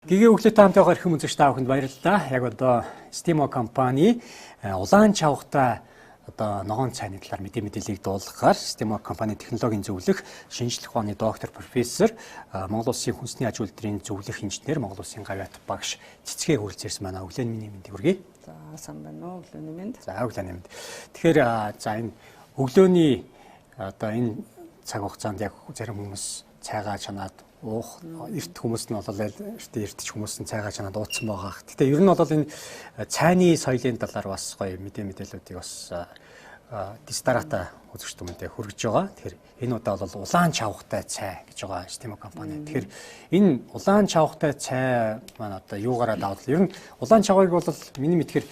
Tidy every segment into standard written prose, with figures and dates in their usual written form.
Гэгээ өглөөтэй хамт байгаа эрхэм үзэгч та бүхэнд баярлалаа. Яг одоо Stimo компани улаан чавгатай одоо ногоон цайны талаар мэдээллийг дуулгахаар Stimo компани технологийн зөвлөх, шинжлэх ухааны доктор, профессор, Монгол Улсын хүнсний аж үйлдвэрийн зөвлөх инженер, Монгол Улсын гавьяат багш Цэцгээ хүрэлцээрсэн байна. Өглөөний миний мэндийг хүргэе. За, сайн байна уу? Өглөөний мэнд. За, өглөөний мэнд. Тэгэхээр за энэ өглөөний одоо энэ цаг хугацаанд яг зарим хүмүүс цайгаа чанаад уух, эрт хүмүүс нь бол эрт ч хүмүүс нь цайгаа чанаад ууцсан байгаа. Гэтэ ер нь бол энэ цайны соёлын талаар бас гоё мэдээллүүдийг бас дистарата үзэгч түмэндээ хүргэж байгаа. Тэгэхээр энэ удаа бол улаан чавгатай цай гэж байгаа Stimo компани. Тэгэхээр энэ улаан чавгатай цай маань одоо юугаараа давтал. Ер нь улаан чавгыг бол миний мэдхээр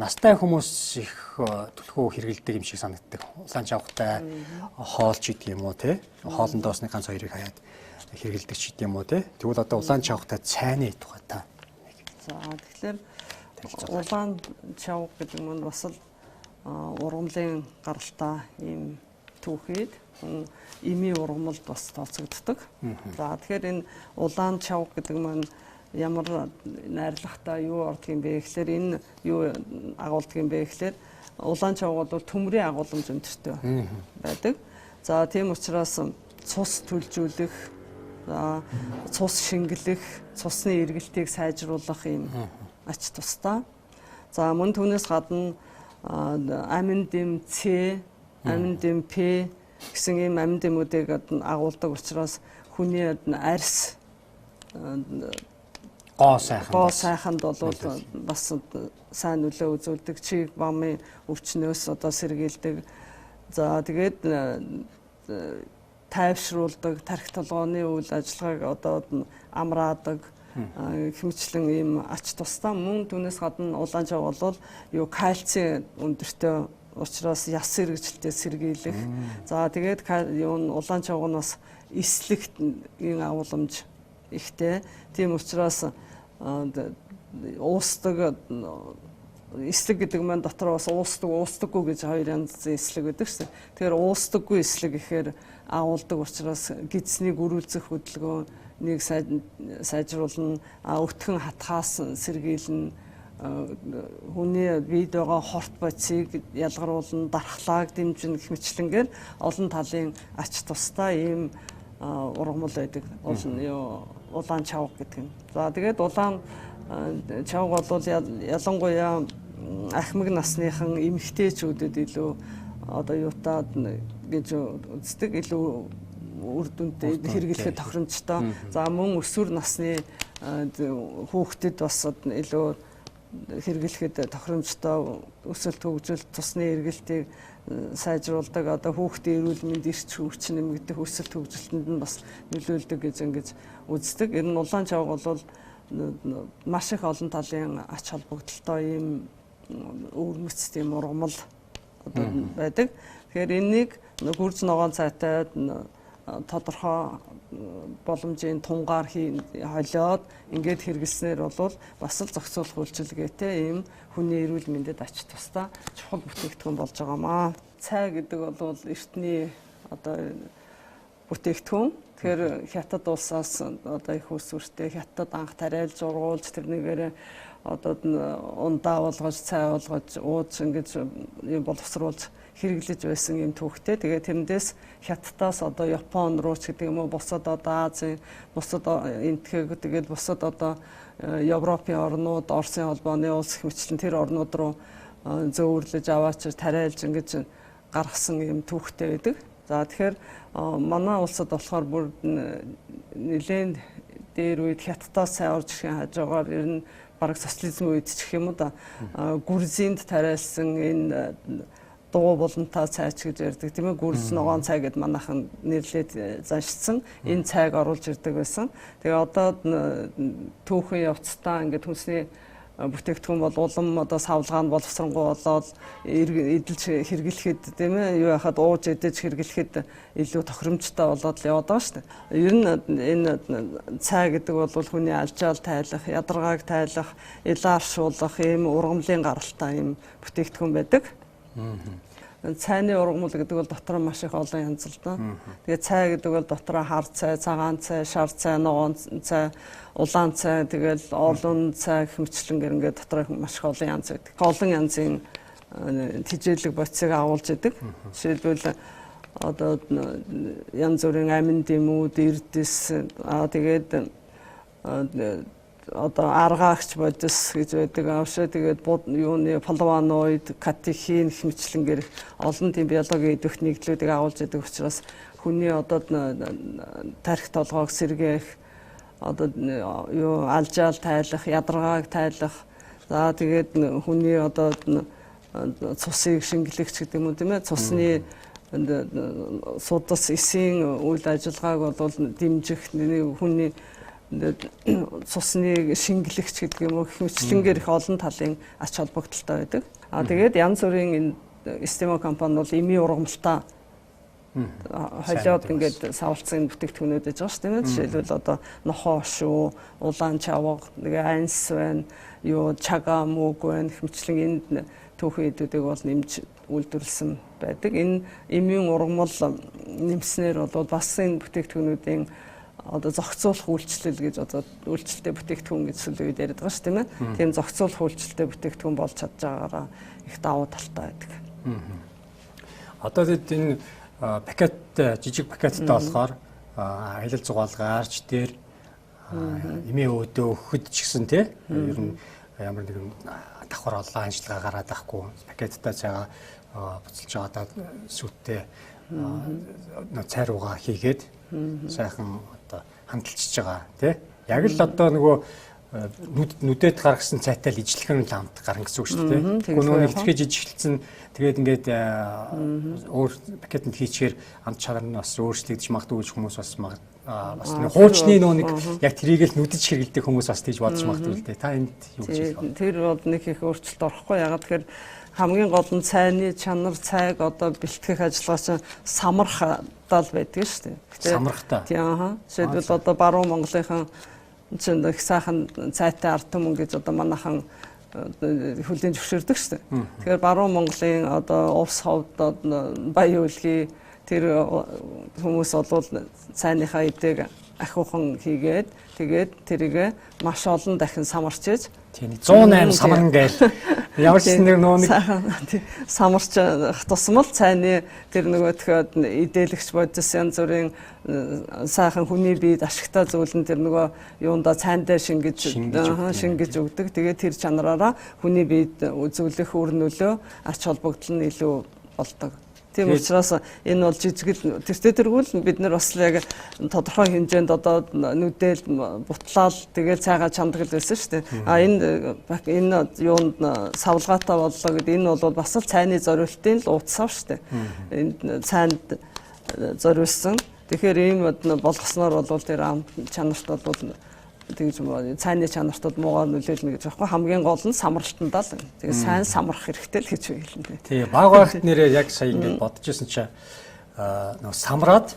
настай хүмүүс их түлхүү хэрэгэлдэг юм шиг санагддаг. Улаан чавгатай хоол ч гэдэг юм уу те. Хоолндоос нэг ганц хоёрыг хаяад хэрэгэлдэг ч гэдэг юм уу те. Тэгвэл одоо улаан чавгатай цайны тухай та. За, тэгэхээр улаан чавга гэдэг нь бас л ургамлын гаралтай ийм түүхийд эмийн ургамалд бас тооцогддог. За, тэгэхээр энэ улаан чавга гэдэг маань ямар найрлагатай юу ордог юм бэ гэхээр энэ юу агуулдаг юм бэ гэхээр улаан чавга бол төмрийн агууламж өндөртэй байдаг. За, тийм учраас цус төлжүүлэх, за цус шингэлэх, цусны эргэлтийг сайжруулах ийм ач тустай. За, мөн түүнээс гадна амин дэм С, амин дэм П гэсэн ийм амин дэмүүдийг агуулдаг учраас хүний арьс гоо сайхан гоо сайханд бол бас сайн нөлөө үзүүлдэг, чиг бамын өвчнөөс одоо сэргийлдэг. За, тэгээд тайвшруулдаг, тархи толгойн үйл ажиллагааг одоо амраадаг хэмжлэн ийм ач тустай. Мөн түүнээс гадна улаан чавга бол юу кальци өндөртэй учраас яс сэргэжилтээ сэргийлэх. За, тэгээд юу улаан чавга нь бас эслэгтийн агууламж ихтэй. Тийм учраас уустдаг эслэг гэдэг маань дотор бас уустдаг, уустдаггүй гэж хоёр янзын эслэг байдаг шүү дээ. Тэгэхээр уустдаггүй эслэг гэхээр агуулдаг учраас гидснийг өрүүлзэх хөдөлгөөнийг сайжруулна, өтгөн хатхаас сэргийлнэ, хүний биед байгаа хорт бодисыг ялгаруулна, дархлааг дэмжинэ гэх мэтлэнгээр олон талын ач тустай ийм ургамал байдаг. Улаан чавга гэдэг нь. За, тэгээд улаан чавга бол ялангуяа ахмаг насныхан эмэгтэйчүүдэд илүү одоо юутаа гэж үздэг, илүү үр дүнтэй хэрэглэхэд тохиромжтой. За, мөн өсвөр насны хүүхдэд бас илүү хэрэглэхэд тохиромжтой, өсөлт хөгжил, цусны эргэлтийг сайжруулдаг, одоо хүүхдийн эрүүл мэнд, эрч хүч нэмэгдэх, өсөлт хөгжилтөнд нь бас нөлөөлдөг гэж ингэж үздэг. Ер нь улаан чавга бол маш их олон талын ач холбогдолтой ийм өвөрмөц тийм ургамал одоо байдаг. Тэгэхээр энэнийг гүрж ногоон цайтай тодорхой боломжийн тунгаар холиод ингээд хэрэглэснээр бол бас л зохицуулах үйлчилгээтэй ийм хүний эрүүл мэндэд ач тустай чухал бүтээгдэхүүн болж байгаамаа. Цай гэдэг бол эртний одоо бүтээгдэхүүн. Тэгэхээр Хятад улсаас одоо их усүртэй Хятад анх тариалж ургуулж тэрнийгээр одоо ундаа болгож, цай болгож ууж ингэж юм боловсруулж хэрэглэж байсан юм түүхтэй. Тэгээд тэрнээс Хятадаас одоо Япон руу ч гэдэг юм уу, бусад одоо Азийн, бусад энтхэг, тэгээд бусад одоо Европын орнууд, Оросын холбооны улс гэх мэтлэн тэр орнууд руу зөөвөрлөж аваач тариалж ингэж гаргасан юм түүхтэй байдаг. За, тэгэхээр манай улсад болохоор бүр нэлээд дээр үед Хятадаас цай орж ирэхин хажуугаар ер нь бараг социализм үед ч гэх юм уу да, Гүрзинд тариалсан энэ дуу булантай цайч гэж ярьдаг тийм ээ, гүрз ногоон цай гэд манайхан нэрлээд заншсан энэ цайг оруулж ирдэг байсан. Тэгээ одоо түүхэн явцдаа ингээд хүнсний бүтээгдэхүүн бол улам одоо савлгаа нь боловсронгуй болоод эдэлж хэрэглэхэд тийм ээ юу яхад ууж эдэж хэрэглэхэд илүү тохиромжтой болоод л яваад байгаа шүү дээ. Ер нь энэ цай гэдэг бол хүний алжаал тайлах, ядаргааг тайлах, илааршуулах ийм ургамлын гаралтай ийм бүтээгдэхүүн байдаг. Цайны ургамал гэдэг бол дотор нь маш их олон янз л доо. Тэгээ цай гэдэг бол дотроо хар цай, цагаан цай, шар цай, ногоон цай, улаан цай, тэгэл олон цай гэх мэтлэнгээр ингээд дотор маш их олон янз байдаг. Олон янзын тижээлэг бодисыг агуулж идэг. Жишээлбэл одоо янз бүрийн амин дэмүүд, эрдэс, тэгээд одоо аргаагч бодис гэж байдаг. Авшаа тэгээд юуны флавоноид, катехин гэх мэтлэнгээр олон тийм биологийн идэвх нэгдлүүдийг агуулж идэг учраас хүний одоо тархи толгойг сэргээх, одоо юу алжаал тайлах, ядаргааг тайлах, за тэгээд хүний одоо цусыг шингэлэгч гэдэг юм уу тийм ээ, цусны судас эсийн үйл ажиллагааг бол дэмжих, хүний цусны шингэлэгч гэдэг юм уу гэх мэтлэнгээр их олон талын ач холбогдолтой байдаг. А тэгээд янз бүрийн энэ стемо компани бол эмийн ургамалтай холиод ингээд савлцсан бүтээгдэхүүнүүд гэж байгаа шүү дээ. Жишээлбэл одоо нохоо шүү, улаан чавга, нэг анс байна, юу чага мөг байна гэх мэтлэн энд түүхэн эдүүдийг бол нэмж үйлдвэрлэсэн байдаг. Энэ эмийн ургамал нэмснээр бол бас энэ бүтээгдэхүүнүүдийн одоо зохицуулах үйлчлэл гэж одоо үйлчлэлтэй бүтээгдэхүүн гэж сүүлийн үед яриад байгаа шүү дээ, тийм ээ. Тийм зохицуулах үйлчлэлтэй бүтээгдэхүүн болж чадж байгаагаараа их давуу талтай байдаг. Одоо тэд энэ пакет жижиг пакеттай болохоор аялал зугаалгаарч дээр эмээ өөдөө өгөхөд ч гэсэн тий ер нь ямар нэгэн давхар олон ажиллагаа гараад байхгүй пакеттай цайгаа буцалж байгаадаа сүттэй цай руугаа хийгээд сайхан одоо хандалчиж байгаа тий. Яг л одоо нөгөө нүдэд гаргасан цайтай л ижлэхэн л амт гарна гэсэн үг шүү дээ. Гэхдээ нөгөө нэг хитрхи жижиглэлцэн тэгээд ингээд өөр пакетэнд хийчихээр амт чанар нь бас өөрчлөгдөж магадгүй гэж хүмүүс бас бас хуучны нөгөө нэг яг тэрийг л нүдэж хэрэгэлдэг хүмүүс бас тийж бодож магадгүй л дээ. Та энд юу гэж хэлэх вэ? Тэр бол нэг их өөрчлөлт орохгүй. Ягаад тэгэхээр хамгийн гол нь цайны чанар, цайг одоо бэлтгэх ажиллагаа чинь самархтаа л байдаг шүү дээ. Самархтаа. Тийм аа. Жишээлбэл одоо баруун Монголынхан чинь их сайхан цайтай ард түмэн гэж одоо манайхан хүлээн зөвшөөрдөг шүү дээ. Тэгэхээр баруун Монголын одоо увс ховд баян үлгий тэр хүмүүс бол цайныхаа эдэг ахиухан хийгээд тэгээд тэрийг маш олон дахин самарч иж тийм 108 самарн гээл ямар ч нэг нөө нэг самарч тусмал цайны тэр нөгөөдхөд идэлэгч бодис янз бүрийн сайхан хүний биед ашигтай зүйл нь тэр нөгөө юунда цайндаа шингэж өгдөг. Тэгээд тэр чанараараа хүний биед үзүүлэх үр нөлөө ач холбогдол нь илүү болдог. Тийм учраас энэ бол жижиг тэртээ тэргүүл бид нар бас яг тодорхой хэмжээнд одоо нүдэл бутлаал тэгэл цайгаа чандаг л байсан шүү дээ. А энэ юунд савлгаатай боллоо гэд энэ бол бас л цайны зориултын л утсав шүү дээ. Энэ цайнд зориулсан. Тэгэхээр ийм болгосноор бол тэр ам чанарт бол тэгж цайны чанарт бол муугаар нөлөөлнө гэж байхгүй. Хамгийн гол нь самралтандаа л. Тэгээ сайн самрах хэрэгтэй л гэж хэлнэ. Тий, баг багт нэрээ яг сая ингэж бодож исэн чинь нөгөө самраад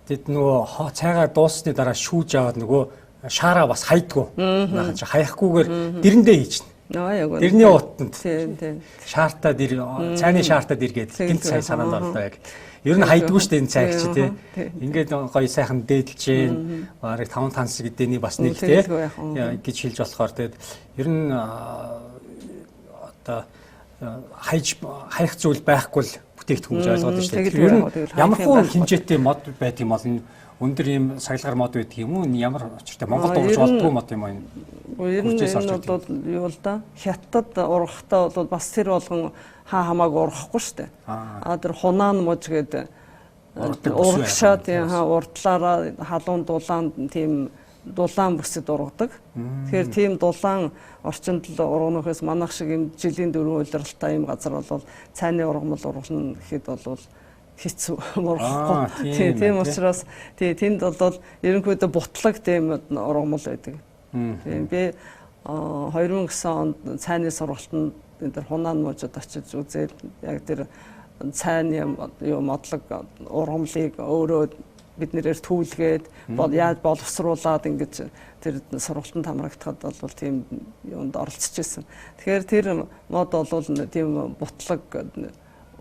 тэд нөгөө цайгаа дууссаны дараа шүүж аваад нөгөө шаараа бас хайдгүү. Наахан чи хаяхгүйгээр дэрэндээ хийчихнэ. Дэрний утанд. Тийм. Шаартаа дэр цайны шаартаа дэргээд гинт сая санаанд орлоо яг. Ер нь хайдгүй шүү дээ энэ цайг чи тий. Ингээд гоё сайхан дээдэлж гин бараг 5 танс гэдэний бас нэг тий гэж хэлж болохоор тэгээд ер нь одоо хайж хаях зүйл байхгүй л бүтээгдэхүүн гэж ойлгоод шүү дээ. Ер нь ямар хуу хэмжээтэй мод байдаг юм бол энэ өндөр ийм саглагар мод байдаг юм уу? Ямар учиртай Монголд ургаж болдгоо мод юм аа энэ? Ер нь энэ бол юу л да. Хятад ургахтаа бол бас тэр болгон хаа хамааг ургахгүй шүү дээ. А тэр хунаан муж гэдэг урагшаа тийм урдлаараа халуун дулаан тийм дулаан бүсэд ургадаг. Тэгэхээр тийм дулаан орчинд л урганахаас манайх шиг юм жилийн дөрвөн улиралтай юм газар бол цайны ургамал ургана гэхэд бол хэцүү ургахгүй. Тийм учраас тий тэнд бол ерөнхийдөө бутлаг тийм ургамал байдаг. Тийм би 2009 онд цайны сургалтанд энэ тэр хунаан мужид очиж үзээд яг тэр цайны юу модлог ургамлыг өөрөө бид нэрээр түүлгээд яаж боловсруулад ингэж тэр сургалтанд хамрагдахад бол тийм юунд оролцож ирсэн. Тэгэхээр тэр мод бол тийм бутлаг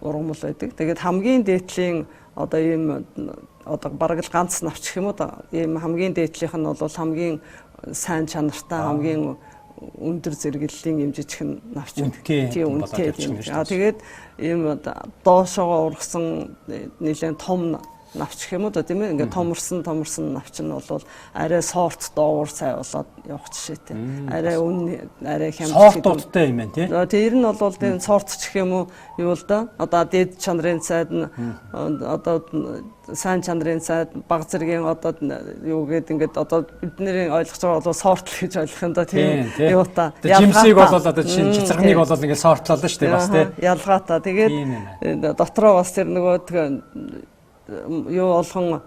ургамал байдаг. Тэгээд хамгийн дээдлийн одоо ийм одоо бараг л ганц навч гэх юм уу да. Ийм хамгийн дээдлийнх нь бол хамгийн сайн чанартай, хамгийн өндөр зэрэглэлийн юм жижигхэн навч. Тийм, үнэтэй тийм. Аа тэгээд ийм доошоогоо ургасан нэлээд том навч гэх юм уу да, тийм ээ. Ингээд томорсон навч нь бол арай сорт доогуур цай болоод явах жишээтэй. Арай үн арай хямд сортуудтай юм байна тий. Тэр нь бол тийм сорт ч гэх юм уу юу л да. Одоо дээд чанарын цайд нь одоо сайн чанарын цайд баг зэргийн одоо юу гээд ингээд одоо бидний ойлгож байгаа бол сорт л гэж ойлгох юм да тийм юу та. Жимсийг бол одоо жишээ нь цэцэрхнийг бол ингээд сортлолоо шүү дээ бас тий. Ялгаатай. Тэгээд дотроо бас тэр нөгөө юу болгон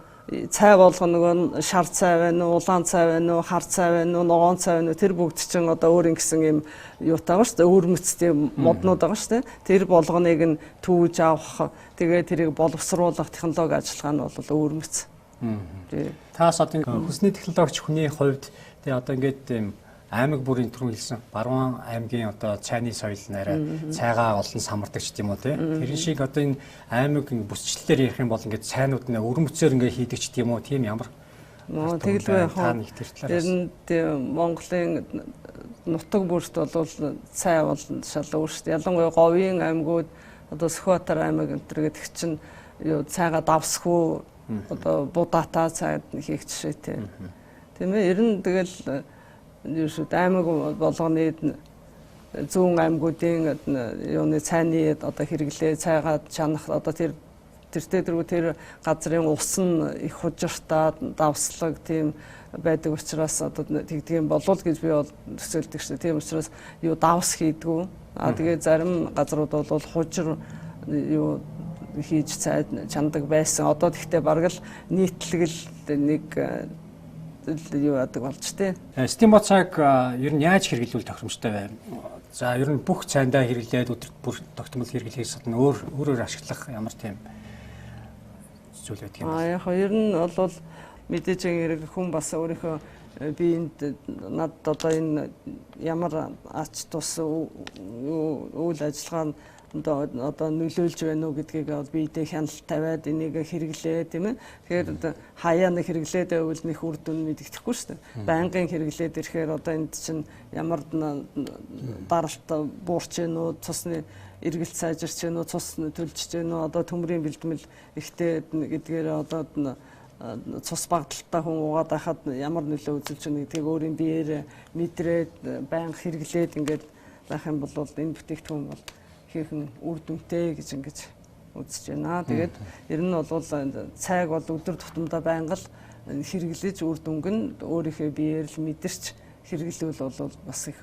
цай болгон нөгөө шар цай байна уу, улаан цай байна уу, хар цай байна уу, ногоон цай байна уу, тэр бүгд чинь одоо өөр ингэсэн юм юутай байгаа шүү дээ. Өвөрмөцтэй моднууд байгаа шүү дээ. Тэр болгоныг нь түүж авах, тэгээ тэрийг боловсруулах технологи ажиллагаа нь бол өвөрмөц. Таас одоо хүсний технологич хүний хувьд тэгээ одоо ингээд юм аймаг бүрийн түрүүн хэлсэн Баруун аймгийн одоо цайны соёл нарай цайгаа олон самардаг ч тийм үү те. Тэрэн шиг одоо энэ аймаг бүсчлэлээр ярих юм бол ингээд цайнууд нь өрмөцөөр ингээд хийдэг ч тийм үү, тийм ямар тэгэлгүй яг тэр нь Монголын нутаг бүрт бол цай бол шал өөр шүү дээ. Ялангуяа говийн аймагуд одоо Сүхбаатар аймаг энэ төр гэдэг чинь юу цайгаа давсгүй одоо будаатаа цай хийх жишээтэй. Тийм ээ. Ер нь тэгэл юу шүү дээ, аймаг болгоны зүүн аймагуудын юуны цайны одоо хэрэглээ цайгаа чанах одоо тэр тэртээ тэргүй тэр газрын ус нь их хужиртаа давслаг тийм байдаг учраас одоо тэгдэг юм болов гэж би бол төсөөлдөг шүү. Тийм учраас юу давс хийдгүү. А тэгээ зарим газрууд бол хужир юу хийж цай чандаг байсан. Одоо тэгтээ бараг л нийтлэгэл нэг юу яадаг болж тээ. Steamboat цайг ер нь яаж хэрэглүүл тохиромжтой байв? За ер нь бүх цайндаа хэрэглээд өдөрт бүр тогтмол хэрэглэхээс гадна өөрөөр ашиглах ямар тийм зүйл байдаг юм бэ? Яг ер нь бол мэдээж хэрэг хүн бас өөрийнхөө биеинд над одоо энэ ямар ач тус үйл ажиллагаа одоо нөлөөлж байна уу гэдгийг бол биедээ хяналт тавиад энийг хэрэглээ тийм ээ. Тэгэхээр хаяа нэг хэрэглээд байвал нэг үр дүн мэдэгдэхгүй шүү дээ. Байнгын хэрэглээд ирэхээр одоо энд чинь ямар даралт буурч гэнэ үү, цусны эргэлт сайжирч гэнэ үү, цус төлжж гэнэ үү, одоо төмрийн бэлтгэл ихтэй гэдгээр одоо цус багталтай хүн уугаад байхад ямар нөлөө үзүүлж байна гэдгийг өөрийн биеэр мэдрээд байнга хэрэглээд ингээд байх юм бол энэ бүтээгдэхүүн бол хийхэн үр дүнтэй гэж ингэж үзэж байна. Тэгээд ер нь бол цайг бол өдөр тутамдаа байнга л хэрэглэж үр дүнг нь өөрийнхөө биеэр л мэдэрч хэрэглүүл бол бас их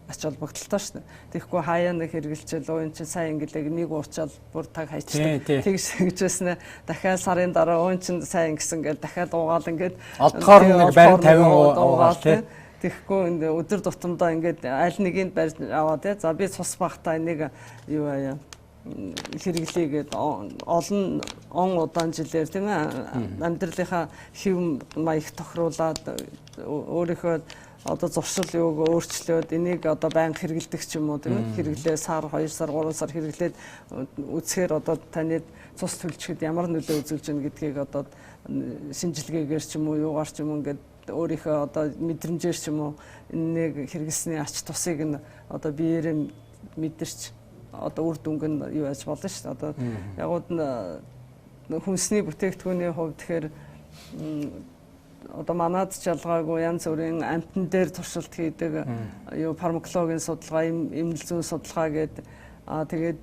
ач холбогдолтой шүү дээ. Тэгэхгүй хаяа нэг хэрэглэчэл өө эн чинь сайн ингэлэг нэг уучаал бүр таг хайчдаг. Тэгж ингэж байснаа дахиад сарын дараа өө эн чинь сайн ингэсэн гэл дахиад уугаал ингээд олдохоор нэг барин 50 уугаал тий. Тэгэхгүй өдөр тутамдаа ингээд аль нэгийг барьж аваа тий. За би цус багтаа энийг юу яа хэрэглэе гээд олон он удаан жилээр тийм ээ амьдралынхаа хэв маяг тохируулаад өөрийнхөө одоо зуршил юуг өөрчлөөд энийг одоо байнга хэрэглэдэг ч юм уу тийм ээ хэрэглээ сар 2 сар 3 сар хэрэглээд үзэхээр одоо таны цус төлжихэд ямар нөлөө үзүүлж байна гэдгийг одоо шинжилгээгээр ч юм уу юугаар ч юм уу ингээд өөрийнхөө одоо мэдрэмжээр ч юм уу энийг хэрэглэсний ач тусыг нь одоо биеэрээ мэдэрч одоо үр дүнг нь юу яаж болно шүү дээ. Одоо яг гоо хүнсний бүтээгдэхүүний хувьд тэгэхээр одоо манад ч ялгаагүй янз бүрийн амтан дээр туршилт хийдэг юу фармакологийн судалгаа, эмнэл зүйн судалгаа гэдэг тэгээд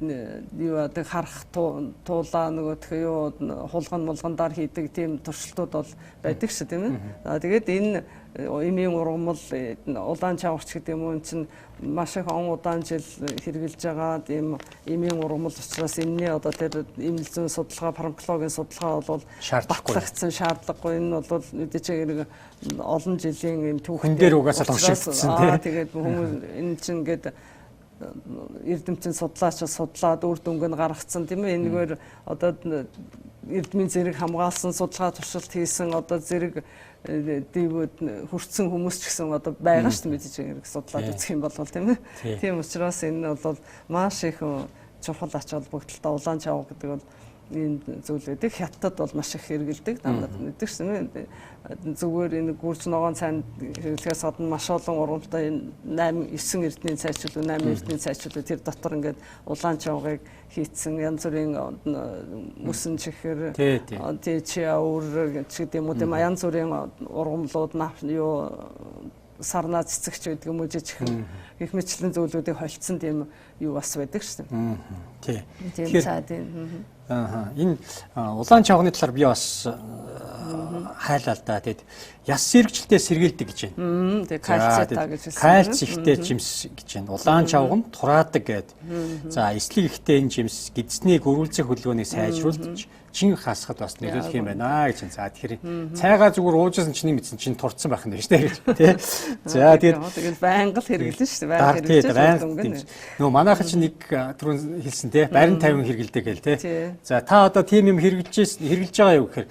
юу яадаг харах туулаа нөгөөх юу хулган мулгандаар хийдэг тийм туршилтууд бол байдаг шүү тийм ээ. Тэгээд энэ эмийн ургамал улаан чавгач гэдэг юм уу чинь маш их он удаан жил хэрэгжилж байгаа тийм эмийн ургамал учраас энэний одоо тэр эмнэл зүйн судалгаа, фармакологийн судалгаа бол батлагдсан шаардлагагүй. Энэ бол мэдээж хэрэг олон жилийн юм түүхтэй хүн дээр угаасаа туршигдсан тийм. Тэгээд хүмүүс энэ чинь ингээд эрдэмтэн судлаач судлаад үр дүнг нь гаргацсан тийм ээ. Энэгээр одоо эрдмийн зэрэг хамгаалсан судалгаа туршилт хийсэн одоо зэрэг дивүүд хүртсэн хүмүүс ч гэсэн одоо байгаа шүү дээ мэдээж хэрэг судлаад үзэх юм бол тийм ээ. Тийм учраас энэ бол маш их чухал ач холбогдолтой улаан чавга гэдэг бол энэ зүйл байдаг. Хятад бол маш их хэрэглэдэг. Та нар мэддэг шин зүгээр энэ гүрж ногоон цайнд хэрэглэхээс гадна маш олон ургамалтай энэ 8 9 эрдний цайчлуу 8 эрдний цайчлуу тэр дотор ингээд улаан чавгыг хийцэн янз бүрийн мөсөн чихэр тий чиа үр ч гэдэг юм уу тийм янз бүрийн ургамлууд юу сарнаа цэцэгч байдаг юм уу жижигхэн гэх мэтлэн зүйлүүдийг холцсон тийм юу бас байдаг шүү дээ. Тий. Тийм цай тийм. Аа. Энэ улаан чавганы талаар би бас хайлаа л да. Тэгэд яс сэргэжилтээ сэргийлдэг гэж байна. Тэгээ кальцтай гэж хэлсэн. Кальц ихтэй жимс гэж байна. Улаан чавга нь тураадаг гэд. За эслэг ихтэй энэ жимс гидсний гөрүүлзэх хөдөлгөөнийг сайжруулж чин хасахад бас нөлөөлөх юм байна гэж. За тэгэхээр цайгаа зүгээр уужсэн чиний мэдсэн чинь турцсан байх нь шүү дээ гэж тий. За тэгээд байнга л хэрэглэн шүү дээ. Байнга хэрэглэж. Нөгөө манайхан чинь нэг түрүүн хэлсэн тий. Барин 50 хэрэгэлдэг гээл тий. За та одоо тийм юм хэрэглэж байгаа юу гэхээр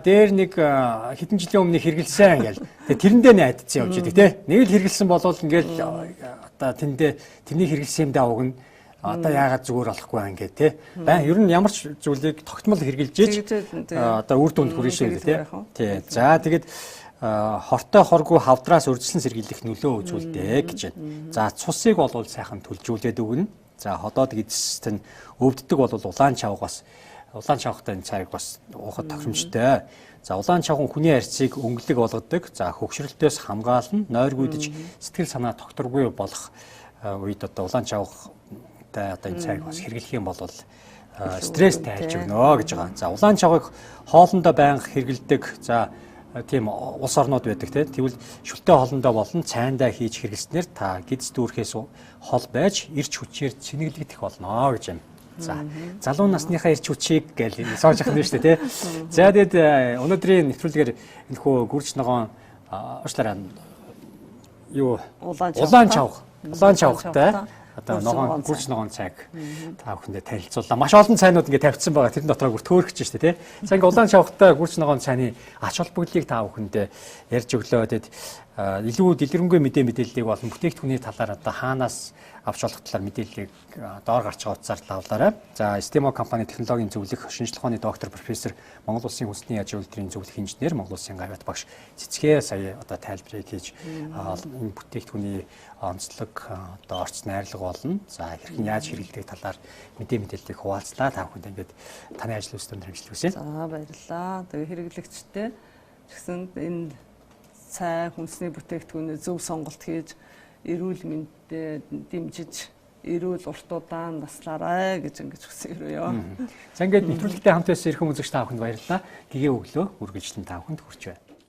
дээр нэг хэдэн жилийн өмнө хэрэгэлсэн гээл. Тэгээ тэрэндээ найдсан явж идэг тий. Нэг л хэрэгэлсэн болвол ингээл одоо тэндээ тэрний хэрэгэлсэн юм даа уг нь одоо яагаад зүгээр болохгүй юм гээ тий. Байн ер нь ямар ч зүйлийг тогтмол хэрэгжилж одоо үр дүнд хүрнэ шүү дээ тий. Тий. За тэгээд хортой хоргүй хавдраас урьдчилан сэргийлэх нөлөө үзүүлдэг гэж байна. За цусыг болвол сайхан түлжүүлээд өгнө. За ходоод гидсэст нь өвддөг бол улаан чавга бас улаан чавгатай энэ цайг бас уухад тохиромжтой. За улаан чавган хүний арьсыг өнгөлөг болгодог. За хөгшрөлтөөс хамгаална, нойргүйдэж сэтгэл санаа тогтворгүй болох үед одоо улаан чавга одоо энэ цайг бас хэрэглэх юм бол стресс тайлж өгнө гэж байгаа. За улаан чавгыг хоолндоо байнга хэрэглэдэг. За тийм улс орнууд байдаг тийм. Тэгвэл шүлтэй хоолндоо болон цайндаа хийж хэрэглэснээр та гидс дүүрхээс хол байж эрч хүчээр цэнэглэгдэх болно гэж юм. За залуу насныхаа эрч хүчийг гэж сууж явах нь шүү дээ тий. За тэгээд өнөөдрийн нэвтрүүлгээр энэхүү гүрж ногоон уучлаарай юу улаан чавга улаан чавгатай одоо ногоон гүрж ногоон цайг та бүхэндээ танилцууллаа. Маш олон цайнууд ингээд тавьчихсан байгаа. Тэрэн дотроо бүр төөрөх гэж шүү дээ, тий. За ингээд улаан чавгатай гүрж ногоон цайны ач холбогдлыг та бүхэндээ ярьж өглөө. Тэгэд илүү дэлгэрэнгүй мэдээллийг болон бүтээгдэхүүний талаар одоо хаанаас авч болох талаар мэдээллийг доор гарч байгаа утсаар лавлаарай. За Stemo компани технологийн зөвлөх шинжлэх ухааны доктор профессор Монгол Улсын үндэсний аж үйлдвэрийн зөвлөх инженер Монгол Улсын гавьяат багш Цэцгээ сая одоо тайлбарыг хийж энэ бүтээгдэхүүний онцлог одоо орц найрлага болно. За хэрхэн яаж хэрэглэдэг талаар мэдээллийг хуваалцлаа. Та бүхэнд ингээд таны ажил үйлс өндөр амжилт хүсье. За баярлалаа. Тэгээ хэрэглэгчтэй ч гэсэн энэ цай хүнсний бүтээгдэхүүнээ зөв сонголт хийж эрүүл мэндээ дэмжиж эрүүл урт удаан наслаарай гэж ингэж хүсье. За ингээд нэвтрүүлэгтэй хамт байсан эрхэм үзэгч та бүхэнд баярлалаа. Гэгээ өглөө үргэлжлэн та бүхэнд хүрч байна.